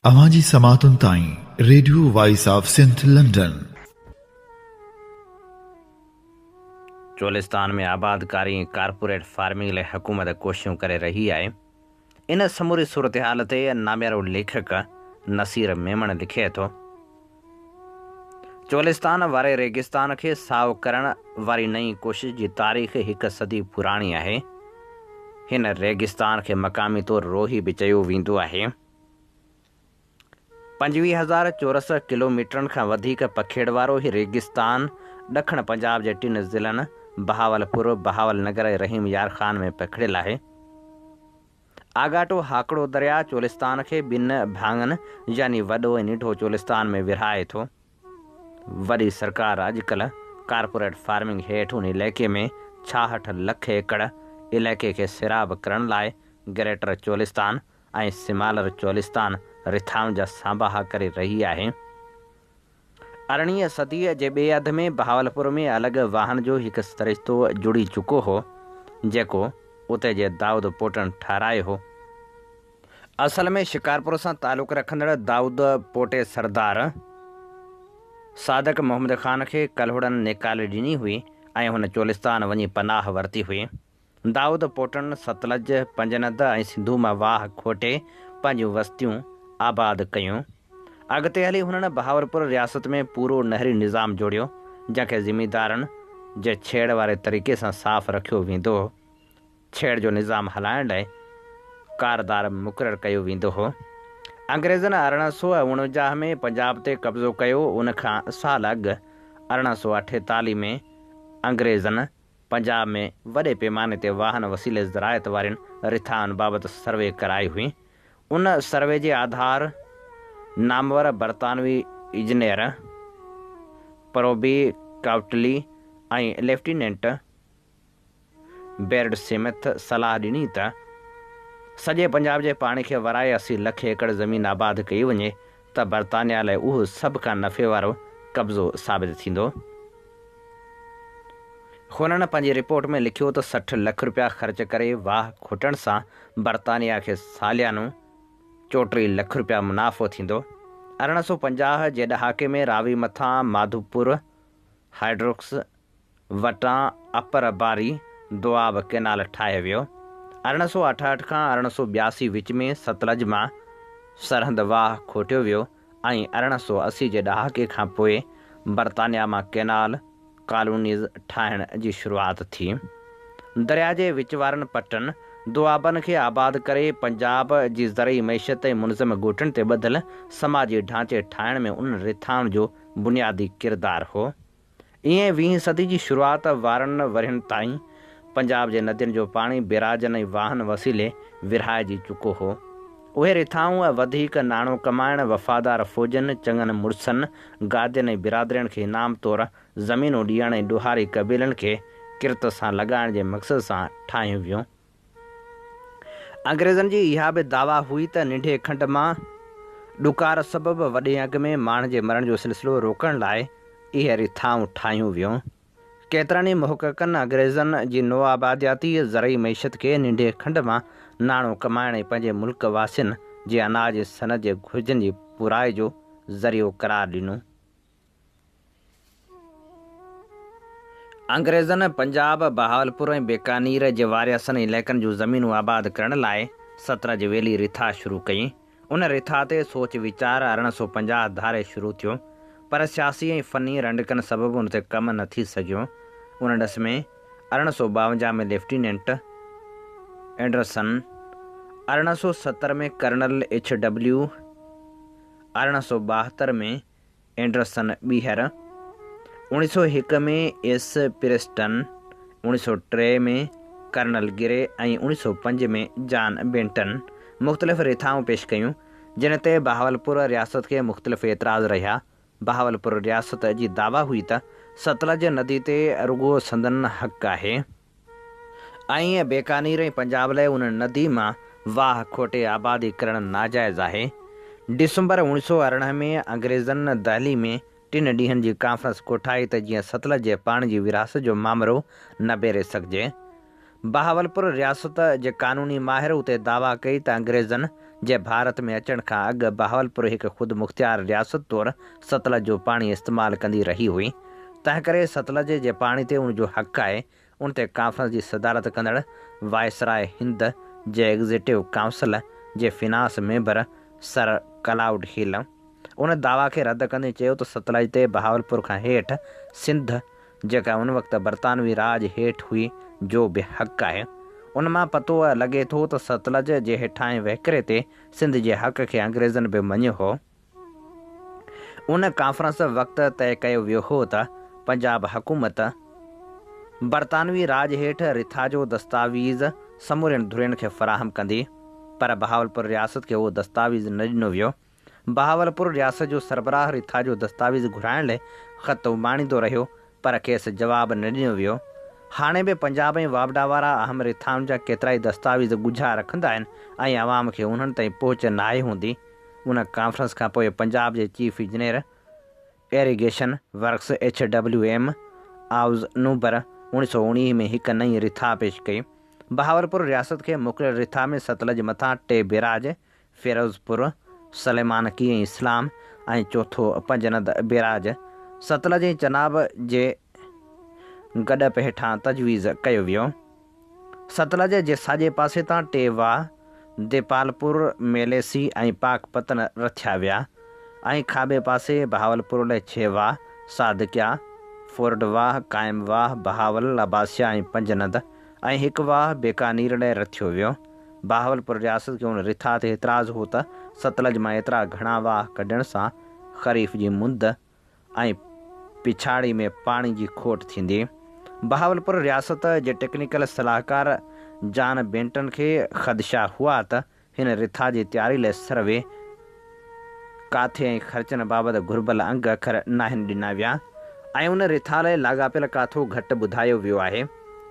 اوهان جي سماعتن تائين radio voice of Sindh London. Cholistan ۾ آبادڪاري ۽ ڪارپوريٽ فارمنگ لاء حڪومت ڪوششون ڪري رهي آهي. ان سموري صورتحال تي ناميارو ليکڪ نصير ميمڻ لکي ٿو. چولستان واري ريگستان کي سائو ڪرڻ واري نئين ڪوشش جي تاريخ هڪ صدي پراڻي آهي. هن ريگستان کي مقامي طور روهي به چيو ويندو آهي. 25,000 چورس ڪلوميٽرن کان وڌيڪ پکيڙ وارو هي ريگستان ڏکڻ پنجاب جي ٽن ضلعن بهاولپور، بهاول نگر ۽ رحيم يار خان ۾ پکڙيل آهي. آڳاٽو هاڪڙو درياء چولستان کي ٻن ڀاڱن يعني وڏو ۽ ننڍو چولستان ۾ ورهائي ٿو. وڏي سرڪار اڄڪلهه ڪارپوريٽ فارمنگ هيٺ ان علائقي ۾ 66 لک ايڪڙ علائقي کي سيراب ڪرڻ لاء گريٽر چولستان ۽ سمالر چولستان رٿائن جا سانباها ڪري رهي آهي. ارڙهين صديء جي ٻئي اڌ ۾ بهاولپور ۾ الڳ واهن جو هڪ سرشتو جڙي چڪو هو، جيڪو اتي جي دائود پوٽن ٺهرايو هو. اصل ۾ شڪارپور سان تعلق رکندڙ دائود پوٽي سردار صادق محمد خان کي ڪلهوڙن نيڪالي ڏني هئي ۽ هن چولستان وڃي پناهه ورتي هئي. دائود پوٽن ستلج، پنجند ۽ سنڌو مان واهه کوٽي پنهنجون وستيون آباد ڪيون. اڳتي هلي هنن بهاولپور رياست ۾ پورو نهري نظام جوڙيو، جنهن کي زميندارن جي ڇيڙ واري طريقي سان صاف رکيو ويندو هو. ڇيڙ جو نظام هلائڻ لاء ڪاردار مقرر ڪيو ويندو هو. انگريزن 1849 ۾ پنجاب تي قبضو ڪيو، ان کان سال اڳ 1848 ۾ انگريزن پنجاب ۾ وڏي پيماني تي واهن وسيلي زراعت وارين رٿائن بابت سروي ڪرائي هئي. ان سروي جي آڌار نامور برطانوي انجنيئر پروبي ڪائوٽلي ۽ ليفٽيننٽ بيرڊ سمٿ صلاح ڏني ته سڄي پنجاب جي پاڻي کي ورائي 80 لک ايڪڙ زمين آباد ڪئي وڃي ته برطانيا لاء اهو سڀ کان نفعي وارو قبضو ثابت ٿيندو. هنن پنهنجي رپورٽ ۾ لکيو ته 60 لک رپيا خرچ ڪري واهه کوٽڻ سان برطانيا کي ساليانو 34 لک رپيا منافعو ٿيندو. 1850 جي ڏهاڪي ۾ راوي مٿان ماڌوپور هائيڊروڪس وٽان اپر باري دوآب ڪئنال ٺاهيو ويو. 1868 کان 1882 وچ ۾ ستلج مان سرهند واهه کوٽيو ويو ۽ 1880 جي ڏهاڪي کان پوء برطانيا مان ڪئنال ڪالونيز ٺاهڻ جي شروعات ٿي. درياء جي وچ وارن پٽن، دوآبن کي آباد ڪري پنجاب جي زرعي معيشت ۽ منظم ڳوٺن تي ٻڌل سماجي ڍانچي ٺاهڻ ۾ انهن رٿائن جو بنيادي ڪردار هو. ائين ويهين صدي جي شروعات وارن ورهين تائين پنجاب جي ندين جو پاڻي بيراجن ۽ واهن وسيلي ورهائجي چڪو هو. اهي رٿائون وڌيڪ ناڻو ڪمائڻ، وفادار فوجن، چڱن مڙسن، گادين ۽ برادرين کي انعام طور زمينون ڏيڻ ۽ ڏوهاري قبيلن کي ڪرت سان لڳائڻ جي مقصد سان ٺاهيون ويون. انگريزن جي اها به دعويٰ هئي ته ننڍي کنڊ مان ڏڪار سبب وڏي انگ ۾ ماڻهن جي مرڻ جو سلسلو روڪڻ لاء اهي رٿائون ٺاهيون ويون. ڪيترن ئي محققن انگريزن جي نوآبادياتي زرعي معيشت کي ننڍي کنڊ مان ناڻو ڪمائڻ ۽ پنهنجي ملڪ واسين جي اناج ۽ صنعت جي گهرجن جي پورائي جو ذريعو قرار ڏنو. انگريزن پنجاب، بهاولپور ۽ بيڪانير جي وارياسن علائقن جون زمينون آباد ڪرڻ لاء ستلج ويلي رٿا شروع ڪئي. ان رٿا تي سوچ ويچار 1850 ڌاري شروع ٿيو، پر سياسي ۽ فني رنڊڪن سبب ان تي ڪم نه ٿي سگهيو. ان ڏس ۾ 1852 ۾ lieutenant Anderson, 1870 ۾ colonel H W, 1872 ۾ Anderson ٻيهر، 1901 ۾ ايس پريسٽن، 1903 ۾ ڪرنل گري ۽ 1905 ۾ جان بينٽن مختلف رٿائون پيش ڪيون، جن تي بهاولپور رياست کي مختلف اعتراض رهيا. بهاولپور رياست جي دعويٰ هئي ته ستلج ندي تي رڳو سندن حق آهي. ۽ بيڪانير ۽ پنجاب لاء ان ندي مان واهه کوٽي آبادي ڪرڻ ناجائز آهي. ڊسمبر 1918 ۾ انگريزن دهلي ۾ ٽن ڏينهن جي ڪانفرنس ڪوٺائي ته جيئن ستلج جي پاڻي جي ورهاست جو مامرو نبيري سگهجي. بهاولپور رياست جي قانوني ماهر اتي دعويٰ ڪئي ته انگريزن جي ڀارت ۾ اچڻ کان اڳ بهاولپور هڪ خودمختيار رياست طور ستلج جو پاڻي استعمال ڪندي رهي هئي، تنهنڪري ستلج جي پاڻي تي ان جو حق آهي. ان تي ڪانفرنس جي صدارت ڪندڙ وائسراء هند جي ايگزيٽو ڪائونسل جي فنانس ميمبر سر ڪلائوڊ هيل ان دعويٰ کي رد ڪندي چيو ته ستلج تي بهاولپور کان هيٺ سنڌ جيڪا ان وقت برطانوي راڄ هيٺ هئي، جو به حق آهي. ان مان پتو لڳي ٿو ته ستلج جي هيٺاهين وهڪري تي سنڌ جي حق کي انگريزن به مڃيو هو. ان ڪانفرنس وقت طئي ڪيو ويو هو ته پنجاب حڪومت برطانوي راڄ هيٺ رٿا جو دستاويز سمورين ڌرين کي فراهم ڪندي، پر بهاولپور رياست کي اهو دستاويز نه ڏنو ويو. بهاولپور رياست جو سربراهه رٿا جو دستاويز گهرائڻ لئه خط اماڻيندو رهيو پر کيس جواب نه ڏنو ويو. هاڻي به پنجاب ۽ واپڊا وارا اهم رٿائن جا ڪيترائي دستاويز ڳجها رکندا آهن ۽ عوام کي انهن تائين پهچ ناهي هوندي. ان ڪانفرنس کانپوء پنجاب جي chief engineer irrigation works H W M آوز نومبر 1919 ۾ هڪ نئين رٿا پيش ڪئي. بهاولپور رياست کي موڪليل رٿا ۾ ستلج مٿان ٽي بيراج فيروزپور، سليمانڪي ۽ اسلام ۽ چوٿو پنجند بيراج ستلج ۽ چناب جي گڏپ هيٺان تجويز ڪيو ويو. ستلج جي ساڄي پاسي تان ٽي واهه، ديپالپور، ميليسي ۽ پاڪ پتن رٿيا ويا ۽ کاٻي پاسي بهاولپور لئه ڇهه واهه، صادقيا، فورڊ واهه، قائم واهه، بهاول، عباسيا ۽ پنجند ۽ هڪ واهه بيڪانير لئه رٿيو ويو. بهاولپور رياست کي ان رٿا تي اعتراض هو ته ستلج مان ايترا گهڻا واهه ڪڍڻ سان خريف جي مند ۽ پڇاڙي ۾ پاڻي جي کوٽ ٿيندي. بهاولپور رياست جي ٽيڪنيڪل صلاحڪار جان بينٽن کي خدشا هئا ته هن رٿا جي تياري لاء سروي، ڪاٿي ۽ خرچن بابت گهربل انگ اکر ناهن ڏنا ويا ۽ ان رٿا لاء لاڳاپيل ڪاٿو گهٽ ٻڌايو ويو آهي.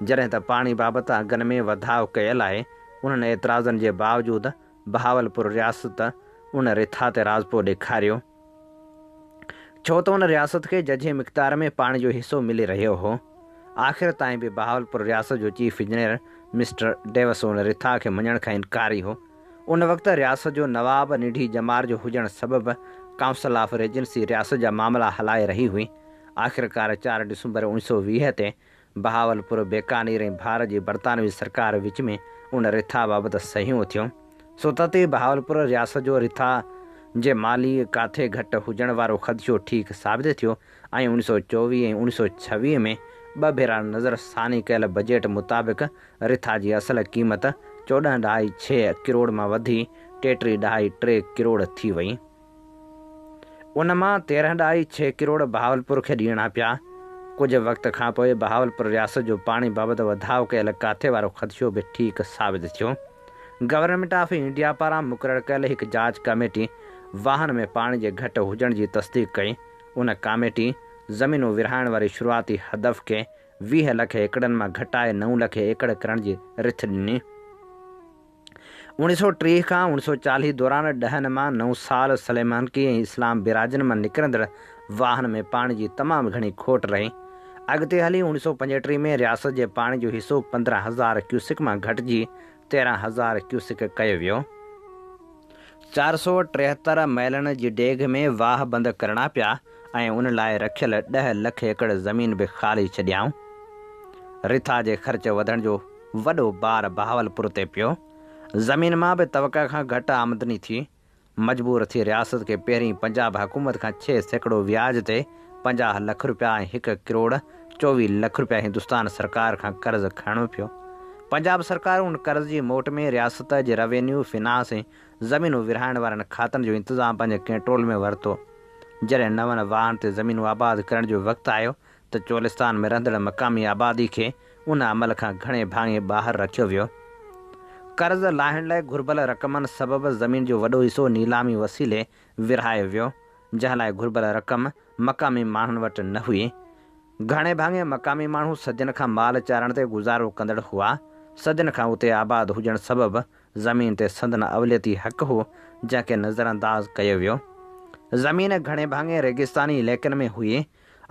جڏهن ته پاڻي بابت انگن ۾ وڌاء ڪيل آهي، انهن اعتراضن جي باوجود بهاولپور رياست ان رٿا تي راضپو ڏيکاريو، ڇو ته ان رياست کي ججهي مقدار ۾ پاڻي جو حصو ملي رهيو هو. آخر تائين به بهاولپور رياست جو چيف انجنيئر مسٽر ڊيوس ان رٿا کي مڃڻ کان انڪاري هو. ان وقت رياست جو نواب ننڍي ڄمار جو هجڻ سبب ڪائونسل آف ريجنسي رياست جا معاملا هلائي رهي هئي. آخرڪار چار ڊسمبر 1920 تي بهاولپور، بيڪانير ۽ ڀارت جي برطانوي سرڪار وچ ۾ ان رٿا بابت صحيحون ٿيون. سو تت ئي بهاولپور رياست جو رٿا جي مالي ڪاٿي گهٽ هجڻ وارو خدشو ٺيڪ ثابت ٿيو ۽ 1924 ۽ 1926 ۾ ٻه ڀيرا نظر ثاني ڪيل بجيٽ مطابق رٿا جي اصل قيمت چوڏهن ڏهائي ڇهه ڪروڙ مان وڌي ٽيٽيهه ڏهائي ٽي ڪروڙ ٿي وئي. ان مان تيرهن ڏهائي ڇهه ڪروڙ بهاولپور کي ڏيڻا پيا. ڪجهه وقت کان پوء بهاولپور رياست جو پاڻي بابت وڌاء ڪيل ڪاٿي وارو خدشو به ٺيڪ ثابت ٿيو. گورنمينٽ آف انڊيا پاران مقرر ڪيل هڪ جاچ ڪاميٽي واهن ۾ پاڻي جي گهٽ هجڻ جي تصديق ڪئي. ان ڪاميٽي زمينون ورهائڻ واري شروعاتي هدف کي 20 لک ايڪڙن مان گهٽائي نو لک ايڪڙ ڪرڻ جي رٿ ڏني. 1930 کان 1940 دوران ڏهن مان نو سال سليمانڪي ۽ اسلام بيراجن مان نڪرندڙ واهن ۾ پاڻي جي تمام گهڻي کوٽ رهي. اڳتي هلي 1935 ۾ رياست جي پاڻي جو حصو 15 هزار ڪيوسڪ مان گهٽجي 13 هزار ڪيوسڪ ڪيو ويو. 473 ميلن جي ڊيگهه ۾ واهه بند ڪرڻا پيا ۽ ان لاء رکيل 10 لک ايڪڙ زمين به خالي ڇڏيائون. رٿا جي خرچ وڌڻ جو وڏو بار بهاولپور تي پيو. زمين مان به توقع کان گهٽ آمدني ٿي. مجبور ٿي رياست کي پهرين پنجاب حڪومت کان 6% وياج تي 50 لک رپيا ۽ هڪ ڪروڙ 24 لک رپيا هندستان سرڪار کان قرض کڻڻو پيو. پنجاب سرڪار ان قرض جي موٽ ۾ رياست جي روينيو، فنانس ۽ زمينون ورهائڻ وارن کاتن جو انتظام پنهنجي ڪنٽرول ۾ ورتو. جڏهن نون واهن تي زمينون آباد ڪرڻ جو وقت آيو ته چولستان ۾ رهندڙ مقامي آبادي کي ان عمل کان گهڻي ڀاڱي ٻاهر رکيو ويو. قرض لاهڻ لاء گهربل رقمن سبب زمين جو وڏو حصو نيلامي وسيلي ورهايو ويو، جنهن لاء گهربل رقم مقامي ماڻهن وٽ نه هئي. گهڻي ڀاڱي مقامي ماڻهو صدين کان مال چارڻ تي گذارو ڪندڙ هئا. صدين کان اتي آباد هجڻ سبب زمين تي سندن اوليتي حق هو، جنهن کي نظرانداز ڪيو ويو. زمين گهڻي ڀاڱي ريگستاني علائقن ۾ هئي.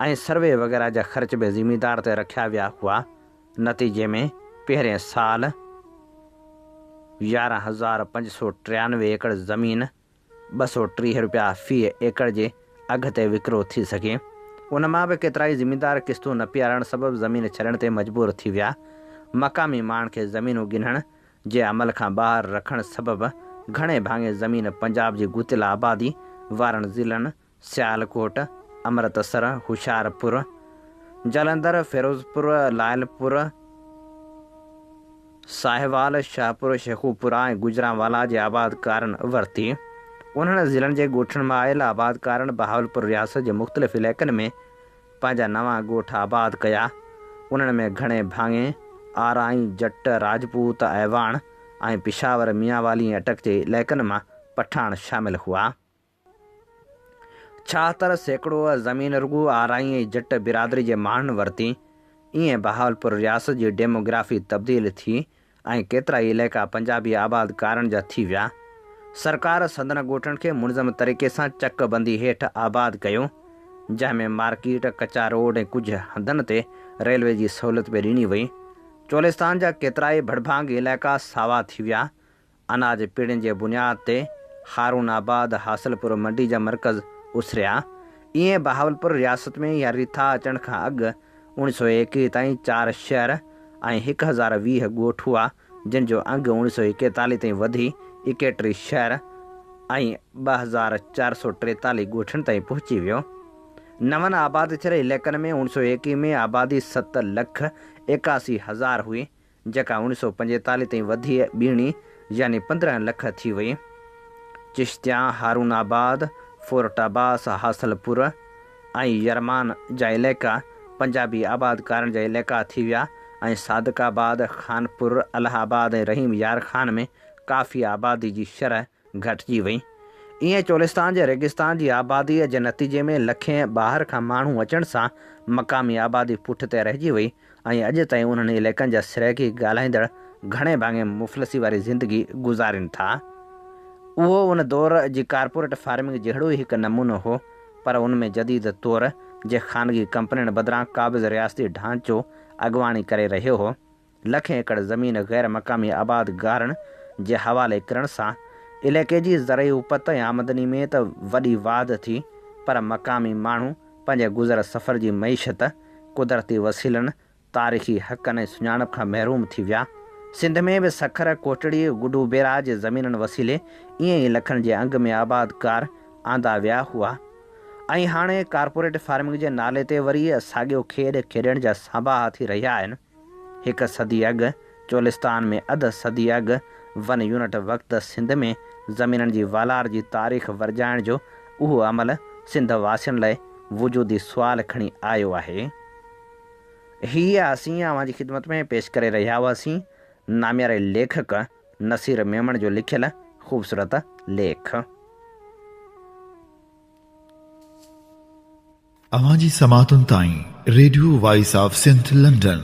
۽ سروي وغيره جا خرچ به زميندار تي رکيا ويا هئا. نتيجي ۾ پهرين سال 11593 ايڪڙ زمين 230 رپيا في ايڪڙ جي اگهه تي وڪرو ٿي سگهي. ان مان به ڪيترائي زميندار قسطون نه پيارڻ سبب زمين ڇڏڻ تي مجبور ٿي ويا. مقامي ماڻهن کي زمينون ڳنهڻ جي عمل کان ٻاهر رکڻ سبب گهڻي ڀاڱي زمين پنجاب جي ڳتيل آبادي وارن ضلعن سيالڪوٽ، امرتسر، هوشيارپور، جالنڌر، فيروزپور، لائلپور، ساهيوال، شاهپور، شيخوپورا ۽ گجرانوالا جي آبادگارن ورتي. انهن ضلعن جي ڳوٺن مان آيل آبادگارن بهاولپور رياست جي مختلف علائقن ۾ پنهنجا نوان ڳوٺ آباد ڪيا. انهن ۾ گهڻي ڀاڱي آرائين، جٽ، راجپوت، اعواڻ ۽ پشاور، ميانوالي ۽ اٽڪ جي علائقن مان پٺاڻ شامل هئا. 76% زمين رڳو آرائين ۽ جٽ برادري جي ماڻهن ورتي. ائين بهاولپور رياست جي ڊيموگرافي تبديل ٿي ۽ ڪيترائي علائقا پنجابي آبادڪارن جا ٿي ويا. سرڪار سندن ڳوٺن کي منظم طريقي سان چڪ بندي هيٺ آباد ڪيو، جنهن ۾ مارڪيٽ، ڪچا روڊ ۽ ڪجهه هنڌن تي ريلوي جي سهولت به ڏني وئي. چولستان جا ڪيترائي ڀڙڀانگ علائقا ساوا ٿي ويا اناج پيڙهين جي بنياد تي هارون آباد، حاصلپور منڊي جا مرڪز اسريا. ائين بهاولپور رياست ۾ اها رٿا اچڻ کان اڳ 1921 تائين چار شهر ۽ 1020 ڳوٺ هئا، جن جو انگ 1941 تائين وڌي 31 شهر ۽ 2443 ڳوٺن تائين پهچي ويو. نون آباد ٿيل علائقن ۾ 1921 ۾ آبادي ست لک 81 هزار هئي، جيڪا 1945 تائين وڌي ٻيڻي يعني 15 لک ٿي وئي. چشتيان، هارون آباد، فورٽ عباس، حاصل پور ۽ يرمان جا علائقا پنجابي آبادڪارن جا علائقا ٿي ويا ۽ صادق آباد، خانپور، الهه آباد ۽ رحيم يار خان ۾ ڪافي آبادي جي شرح گهٽجي وئي. ائين چولستان جي ريگستان جي آباديء جي نتيجي ۾ لکين ٻاهر کان ماڻهو اچڻ سان مقامي آبادي پٺ تي رهجي وئي ۽ اڄ تائين انهن علائقن جا سرائيڪي ڳالهائيندڙ گهڻي ڀاڱي مفلسي واري زندگي گذارين ٿا. اهو ان دور جي ڪارپوريٽ فارمنگ جهڙو ئي هڪ نمونو هو پر ان ۾ جديد طور جي خانگي ڪمپنين بدران قابض رياستي ڍانچو اڳواڻي ڪري رهيو هو. لکين ايڪڙ زمين غير مقامي آبادگارن جي حوالي ڪرڻ سان علائقي جي زرعي اپت ۽ آمدني ۾ ته وڏي واڌ ٿي پر مقامي ماڻهو پنهنجي گذر سفر جي معيشت، قدرتي وسيلن، تاريخي حقن ۽ سڃاڻپ کان محروم ٿي ويا. سنڌ ۾ به سکر، ڪوٽڙي، گڊو بيراج جي زمينن وسيلي ائين ئي لکن جي انگ ۾ آبادگار آندا ويا هئا ۽ هاڻي ڪارپوريٽ فارمنگ جي نالي تي وري ساڳيو کيڏ کيڏڻ جا سانباها ٿي رهيا آهن. هڪ صدي اڳ چولستان ۾ اڌ صدي اڳ ون يونٽ وقت سنڌ ۾ زمينن جي والار جي تاريخ ورجائڻ جو اهو عمل سنڌ واسين لئه وجودي سوال کڻي آيو آهي. هي اسين اوهان جي خدمت ۾ پيش ڪري رهيا هئاسين نامياري ليکڪ نصير ميمڻ جو لکيل خوبصورت ليک. اوهان جي سماعتن تائين radio voice of Sindh London.